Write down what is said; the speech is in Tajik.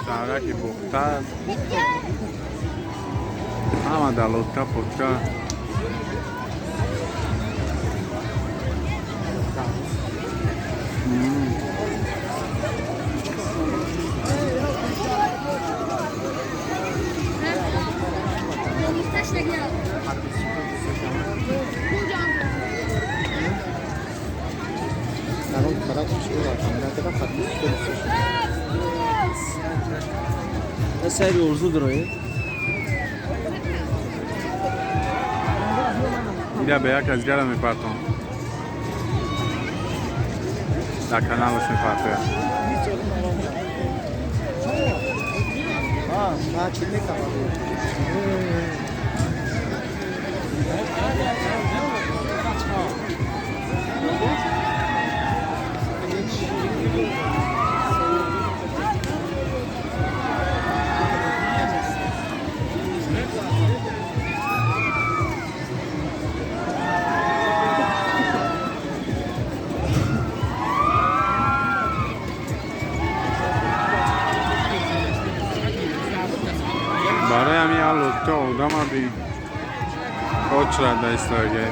Шаҳраки Бохтар ҳама дар лодка подка. Сайри орзу дороед? Ира ба як аз гара мепартом, дар каналаш мепартоям. Чӣ мекавад? Барои ҳамин як лодка одама би очрада истодаги.